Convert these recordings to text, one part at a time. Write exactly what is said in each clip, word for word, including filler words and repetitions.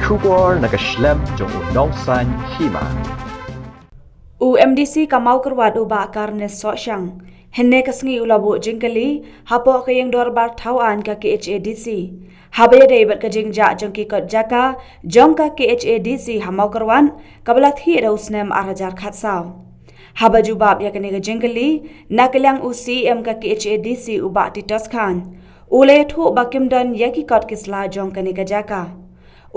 Khubor na ka shlem jong u nongsan hima. U M D C ka Mawkyrwat u Bah Carnes Sohshang hynne ka sngi u la buh jingkylli hapoh ka ïing dorbar thaw aiñ ka K H A D C haba ïadei bad ka jingjah jong ki kot jaka jong ka K H A D C ha Mawkyrwat kaba la thied ha u snem ar hajar khatsaw. Haba jubab ïa kane ka jingkylli na ka liang u C E M ka K H A D C u Bah Titos Chyne, u la ïathuh ba kim don ïa ki kot ki sla jong kane ka jaka.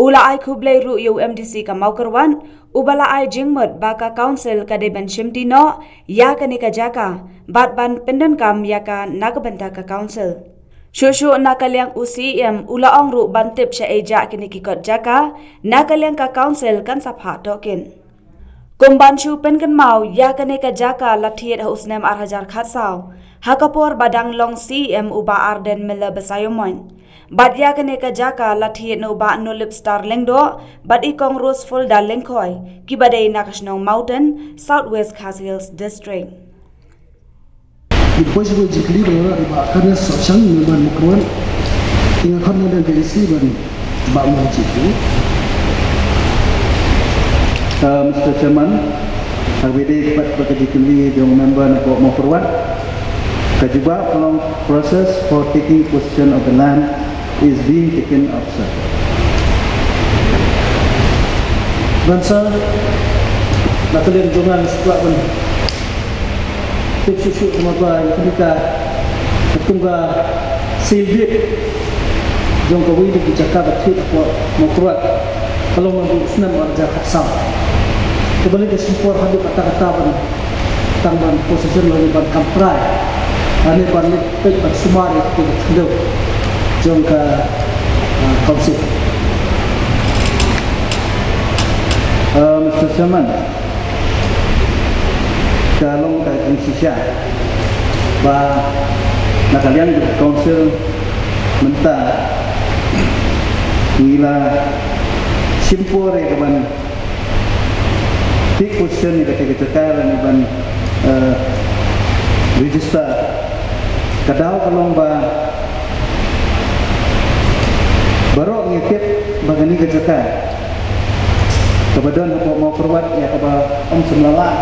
U la ai khublei ruh ïa u M D C ka Mawkyrwat uba la ai jingmut ba ka council ka dei ban shimti noh ïa kane ka jaka bad ban pyndonkam ïa ka na ka bynta ka council. Shuh shuh na ka liang u C E M u la ong ruh ban tip sha ei jah kine ki kot jaka na ka liang ka council kan sa phah tohkit. Kum ban shu pynkynmaw ïa kane ka jaka la thied ha u snem ar hajar khatsaw ha ka por ba dang long C E M u Bah Ardent Miller Basaiawmoit. Bad ïa kane ka jaka la thied na u Bah Nolip Star Lyngdoh bad i Kong Rosefulda Lyngkhoi kiba dei na ka shnong Mawten, South West Khasi Hills District. Ki poi sha ka jingkylli ba la rai Bah Carnes Sohshang, member Mawkyrwat. Te nga khot na ka liang ka E C ban jubab ïa ki jingkylli. Uh, Mister Chairman, ha kaba ïadei bad ka jingkylli jong u member na ka Mawkyrwat, ka jubab ka long process for taking possession of the land is being taken up, sir. Ban sa, na ka liang jong nga nga sngewkwah ban tip shuh shuh kumba ïa kane ka, katkum ka seal deed jong kawei na ki jaka ba thied hapoh Mawkyrwat ka long naduh u snem ar hajar khatsaw. Kaba leit ka shim por haduh katta katta ban tang ban possession lane ban kam trai lane ban leit peit ban sumar ïa kata ka khyndew jong ka, ah, council. Uh, Mister Chairman, ka long ka jingshisha ba na ka liang ka council mynta ngi la shim por ïa ka ban take possession ïa kata ka jaka lane ban, eh, register. Ka daw ka long ba baroh ngi tip ba kane ka jaka kaba don hapoh Mawkyrwat ïa kaba ym shym la lah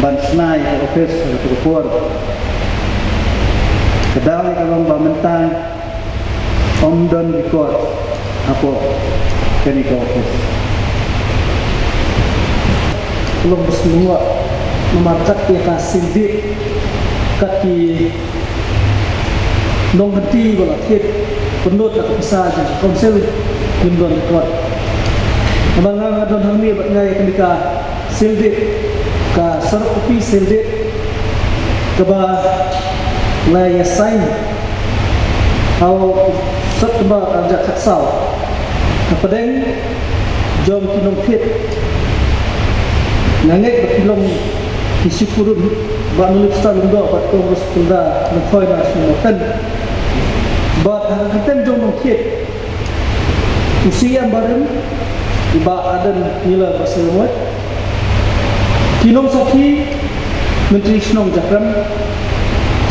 ban shna ïa ka office ha kata ka por. Ka daw ïa ka long ba mynta ym don record hapoh kane ka office. Long ba sngewbha namar kat ïa ka seal deed kat ki nongkynti ba la thied pynlut da ka pisa jong ka council kim don record. Namar nga nga don hangne bad nga ïa kane ka seal deed, ka surok copy seal deed kaba la ïa sign ha u September ar hajar khatsaw. Hapdeng jong ki nongthied nga ngeit ba ki long ki shiphew ruh, Bah Nolip Star Lyngdoh bad Kong Rosefulda Lyngkhoi na shnong Mawten. Bad ha ka kyrteng jong nongthied, u C E M barim, i Bah Ardent Miller Basaiawmoit, ki nongsakhi, Myntri Shnong Jakrem,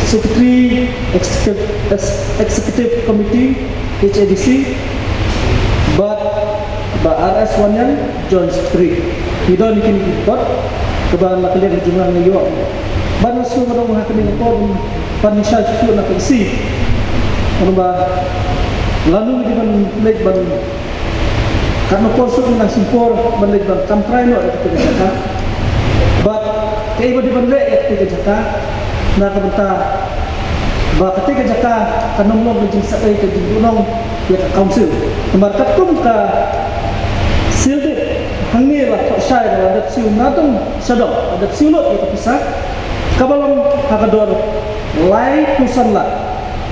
Secretary Executive, Ex-, Executive Committee, H A D C, bad Bah R S Wanniang, Joint Secretary. Ngi don ïa kine ki kot kaba na ka liang jong nga nga ïoh. Bad nga shu nga dang ha kane ka por ban shai shuh na ka E C. Namar ba lano ngi dei ban leit ban katno por shuh ngi nang shim por ban leit ban kam trai noh ïa kata ka jaka. Bad kaei ba dei ban leh ïa kata ka jaka na ka bynta ba kata ka jaka kan ym long ka jingsakai ka jingduhnong ïa ka council. Namar katkum ka seal deed hangne la thoh shai ba la dep siew na dong sha dong, la dep siew lut ïa ka pisa kaba long ha ka dor laiphew san lak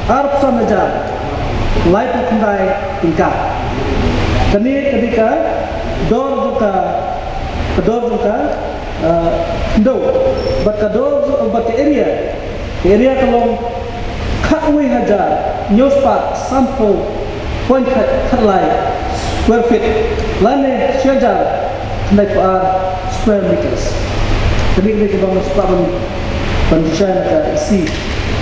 arphew san hajar laiphew khyndai tyngka. Kane ka dei ka dor jong ka, ka dor jong ka, ah, khyndew. Bad ka dor jong, bad ka area, ka area ka long khatwei hajar hynñiew spah sanphew point khat, khatlai square feet lane shi hajar khyndai phew ar square meters. Kane ka dei kaba nga sngewbha ban, ban shai na ka E C.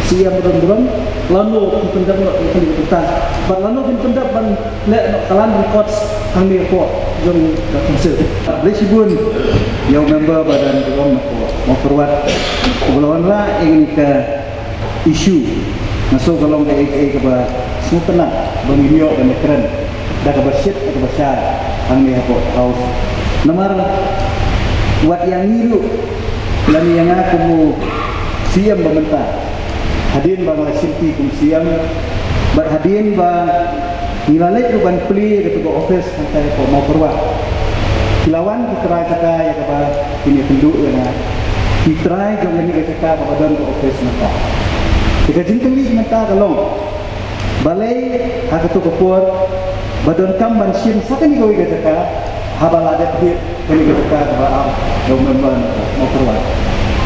Siem Badonburom, lano phin pyndep noh ïa kane ka bynta, bad lano phin pyndep ban leh noh ka land records hangne hapoh jong ka council. Khublei shibun ïa u member ba don burom hapoh Mawkyrwat uba la wanrah ïa kane ka issue. Nga sngew ka long kaei kaei kaba sngewtynnat ba ngin ïoh ban ïakren da kaba shit da kaba shai hangne hapoh House. Namar wat ïa ngi ruh lane ïa nga kum u Siem ba mynta, hadien ba nga la shimti kum Siem bad hadien ba ngi la leit ruh ban plie ïa katu ka office hangtai hapoh Mawkyrwat, ki la wan ki trai jaka ïa kaba kin ïakynduh ïa nga. Ki trai jong kane ka jaka kaba don ka office mynta. Te ka jingkylli mynta ka long, balei ha katu ka por ba donkam ban shim sa kane kawei ka jaka haba la dep thied kane ka jaka kaba ap da u member na Mawkyrwat?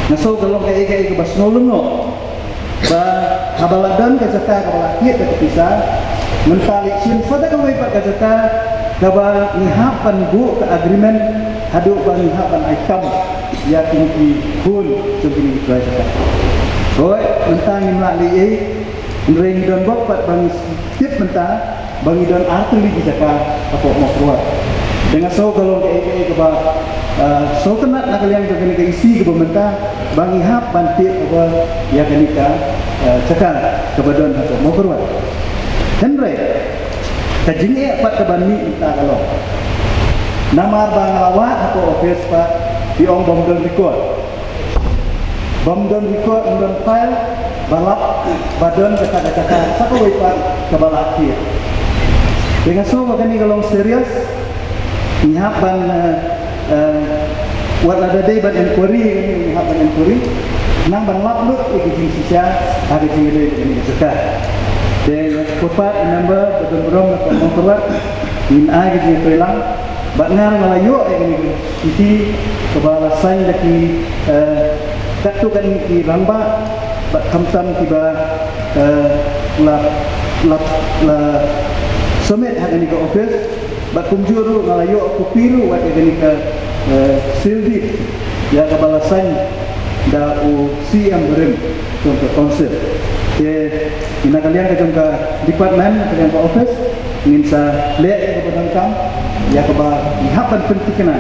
Nga sngew ka long kaei kaei kaba sngewlyngngoh ba haba la don ka jaka kaba la thied da ka pisa, mynta leit shim sa da kawei pat ka jaka kaba ngi hap ban buh ka agreement haduh ba ngi hap ban ai kam ïa kine ki khun jong kine ki trai jaka. Hooid, mynta ngim lah leh ei, hynrei ngi don bok pat ba ngi tip mynta ba ngi don artylli ki jaka hapoh Mawkyrwat. Te nga sngew ka long kaei kaei kaba, ah, sngewtynnat na ka liang jong kane ka issue kaba mynta ba ngi hap ban thied kaba ïa kane ka, ah, jaka kaba don hapoh Mawkyrwat. Hynrei ka jingeh pat kaba mih mynta ka long, namar ba nga la wad hapoh office pat, ki ong bym don record. Bym don record, bym don file ba lap ba don kata ka jaka sa kawei pat kaba la thied. Te nga sngew ba kane ka long serious. Ngi hap ban, eh, eh, wat lada dei ban inquiry, ngi hap ban inquiry, nang ban lap lut ïa ka jingshisha ha ka jingïadei bad kane ka jaka. Te ïa ka kyrpad ïa u member Badonburom na ka Mawkyrwat, ngin ai ka jingïatreilang. Bad nga ruh nga la ïoh ïa kane ka shithi kaba la sign da ki, eh, katto katne ki rangbah bad khamtam kiba, eh, la, la, la submit ha kane ka office. Bad kumjuh ruh nga la ïoh copy ruh wat ïa kane ka, eh, seal deed ïa kaba la sign da u Siem barim jong ka council. Te na ka liang ka jong ka department, na ka liang ka office, ngin sa leh ïa kaba donkam ïa kaba ngi hap ban pynthikna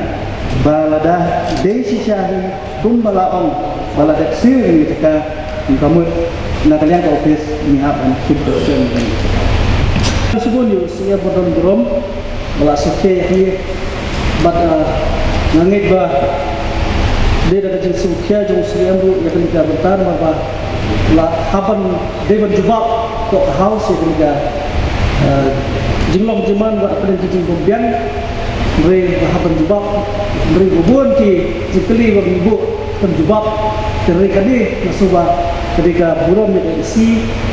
ba lada dei shisha hi kumba la ong ba la dep seal ïa kane ka jaka, kumta mut na ka liang ka office ngi hap ban shim position ïa kane ka jaka. Shibun ïa u Siem Badonburom ba la sngewkhia ïa kane, bad, ah, nga ngeit ba dei da ka jingsngewkhia jong u Siem ruh ïa kane ka bynta namar ba la hap ban dei ban jubab hapoh ka House ïa kane ka, eh, jinglong jingman bad hapdeng ki jingbymbiang. Hynrei la hap ban jubab, hynrei ba bun ki jingkylli ba ngi buh ban jubab. Hynrei kane nga sngew ba ka dei ka burom ïa ka E C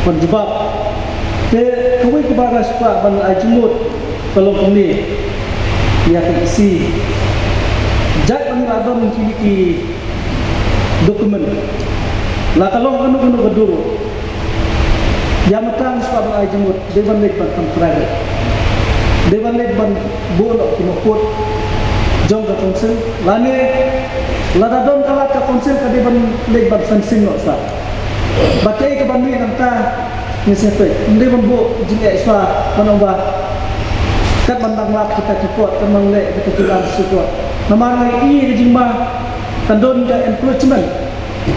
ban jubab. Te kawei kaba nga sngewkwah ban ai jingmut ka long kumne ïa ka E C. Jait ba ngi la don kine ki document, la ka long kano kano ka dur, ïa mynta nga sngewbha ban ai jingmut, dei ban leit ban transcribe, dei ban leit ban buh noh ki mukut jong ka council, lane lada don ka lad ka council ka dei ban leit ban fencing noh sa. Bad kaei kaban mih nangta, ngi sngewthuh, ym dei ban buh jingeh shuwa ban ong ba kat ban dang lap kita ki kot, kat ban leh kita ki land shuwa. Namar ngi ïohi ka jingma kan don ka encroachment.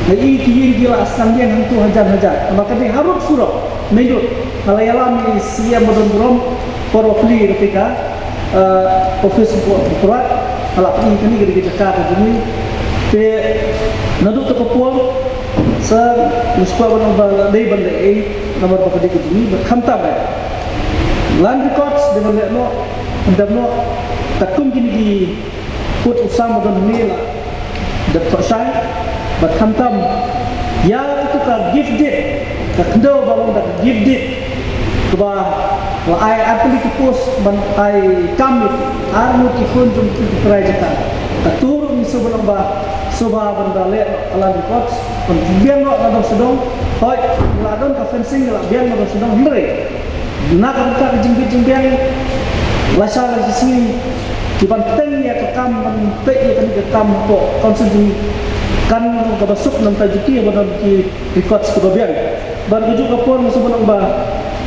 Nga ïohi ki ïing ki la sdang biang hangto hajan hajan. Namar ka dei harud surok. Naduh nga la ïalam ïa i Siem Badonburom por ba plie kata ka, eh, office hapoh Mawkyrwat, nga la pyni kane ka dei ka jaka ka jong ngi. Te naduh kata ka por sa nga sngewbha ban ong ba la dei ban leh ei namar ba ka dei ka jong ngi, bad khamtam eh land records dei ban leh noh, khamtam noh katkum kine ki pud u sam ba don hangne la dep thoh shai. Bad khamtam ïa katu ka gift deed, ka khyndew ba long da ka gift deed kaba la ai artylli ki post ban ai kam ïa arngut ki khun jong ki trai jaka. Katu ruh ngi sngewbha ban ong ba sngewbha ban da leh noh ka land records ban biang noh na dong sha dong. Hooid, la don ka fencing, la biang na dong sha dong, hynrei na ka bynta ka jingbit jingbiang, lashai lashisngi ki ban teng ïa ka kam, ban peit ïa kane ka kam hapoh council jong ngi, kan kaba suk namar ki ba don ki records kiba biang. Bad ka juh ka por nga sngewbha ban ong ba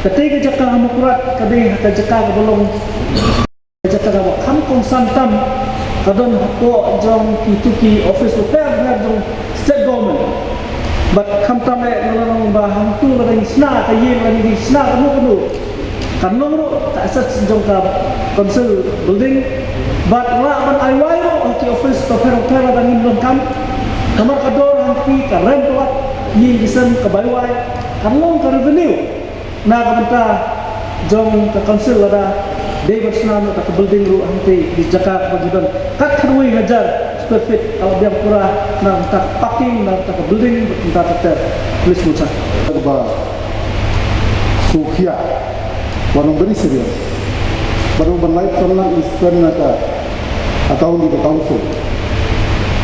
katei ka jaka ha Mawkyrwat ka dei ka jaka kaba long ka jaka kaba kham kongsan tam, ka don hapoh jong kito ki office bapher bapher jong state government. Bad khamtam eh nga la ong ba hangto lada ngi shna ka ïing, lada ngi shna kano kano, kan long ruh ka asset jong ka council building. Bad lah ban ai wai ruh ha ki office bapher bapher lada ngim donkam. Namar ka dor hangtei ka rem ka wat, ïing ki sem ka bai wai, kan long ka revenue na ka bynta jong ka council lada dei ban shna noh ka building ruh hangtei ki jaka kaba ngi don. Kat khatwei hajar square feet ka la biang pura na ka bynta ka parking, na ka bynta ka building, na ka bynta ka ter. Please, Musa. Ba sukhiah, ba long very serious. Ba long ban lai pyrshah na ka account ka council.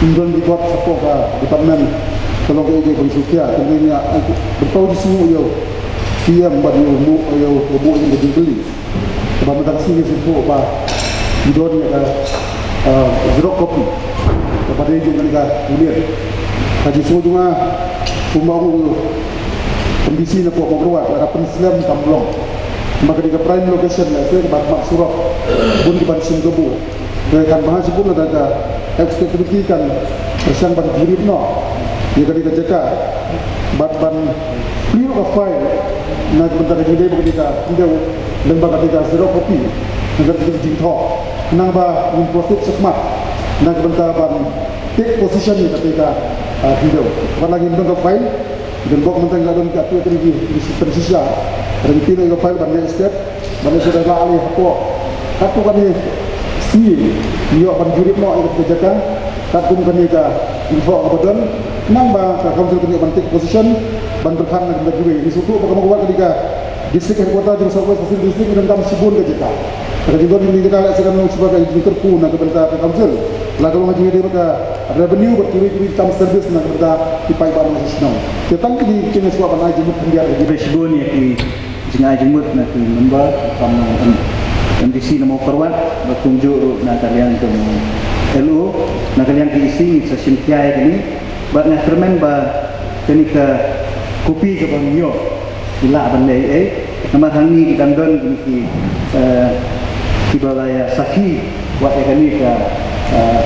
Ym don record shapoh ka department ka long kaei kaei ban sukhiah. Tang ïa ban pynpaw jingsngew ïa u C M bad ïa u mo, ïa u mo ïa ka jingkylli. Ba mynta ka sngi shu ba ngi don ïa ka, ah, xerox copy kaba dei jong kane ka union. Ka jingsngew jong nga kumba ong u M D C na pdeng Mawkyrwat, la ka pynslem kam long. Namar kane ka prime location, lehse kaba khmat surok, bun kiban shim kabu. Te kan bha shibun lada ka executive committee kan pyrshang ban jurip noh ïa kane ka jaka bad ban plie ka file na ka bynta ka jingdei ba kane ka khyndew, lem bad kane ka xerox copy, na ka bynta ka jingthoh, khnang ba ngin proceed shakhmat na ka bynta ban take possession ïa kane ka, ah, khyndew. Bad la ngim don ka file, don bok mynta ngi la don ka tu ka ngi shisha, ka ngi plie ïa ka file ban next step. Ban ïa shu da la ali hapoh katto katne sngi, ïoh ban jurip noh ïa ka jaka katkum kane ka jingthoh kaba don, khnang ba ka council kan ïoh ban take possession ban pyrkhat na ka jingthoh. Ngi sngewthuh ba ka Mawkyrwat ka dei ka district headquarter jong South West Khasi Hills District, ngi donkam shibun ka jaka. Ka jingdon kane ka jaka lehse kan long shuwa ka jingkyrkhu na ka bynta ka council. La ka long ka jingïadei bad ka revenue bad kiwei kiwei ki kam service na ka bynta ki paidbah nongshong shnong. Te tang kine ki nga shuwa ban ai jingmut khyndiat. Khublei shibun ïa ki jingai jingmut na ki member, kam na M-, M D C na Mawkyrwat, bad kumjuh ruh na ka liang jong L O, na ka liang ki E C, ngi sa shim khia ïa kane, bad nga kyrmen ba kane ka kopi kaba ngi ïoh, ngi lah ban leh ei ei, namar hangne ki dang don kine ki, eh, kiba la ïa sakhi wat ïa kane ka, eh,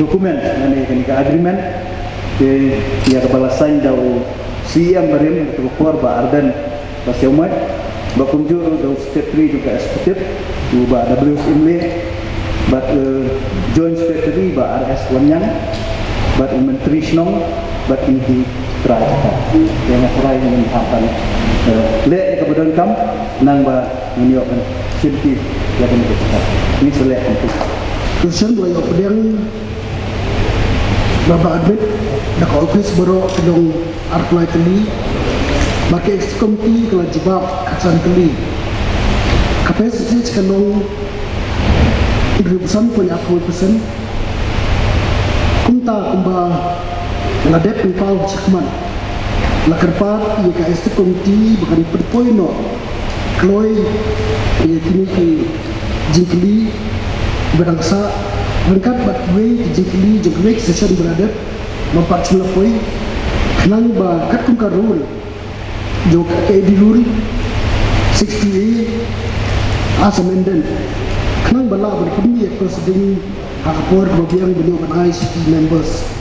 document, lane ïa kane ka agreement, te ïa kaba la sign da u C E M barim, kata ka por Bah Ardent Basaiawmoit, bad kumjuh ruh da u secretary jong ka executive, u Bah W S Inle, bad, eh, joint secretary Bah R S Wanniang, bad u myntri shnong, bad kine ki trai jaka. Ïa nga trai ngin hap ban, eh, leh ïa kaba donkam, khnang ba ngin ïoh ban shim ki ïa kane ka jaka. Ngin sa leh kumta. Ka session ba la ïoh pdiang, ba ba admit da ka office baroh ki long arphew lai tylli, ba ka executive committee ka la jubab khatsan tylli. Ka percentage ka long hynriewphew san point arphew percent. Kumta kumba la dep pynpaw shakhmat, la kyrpad ïa ka executive committee ba kan pynpoi noh kloi ïa kine ki jingkylli ba dang sah ryngkat bad kiwei ki jingkylli jong kiwei ki session ba la dep, ba pat shu la poi, khnang ba katkum ka rule jong ka A D Rule sixty A as amended, khnang ba lah ban pynmih ïa ka proceeding ha ka por kaba biang ban ïoh ban ai sha ki members.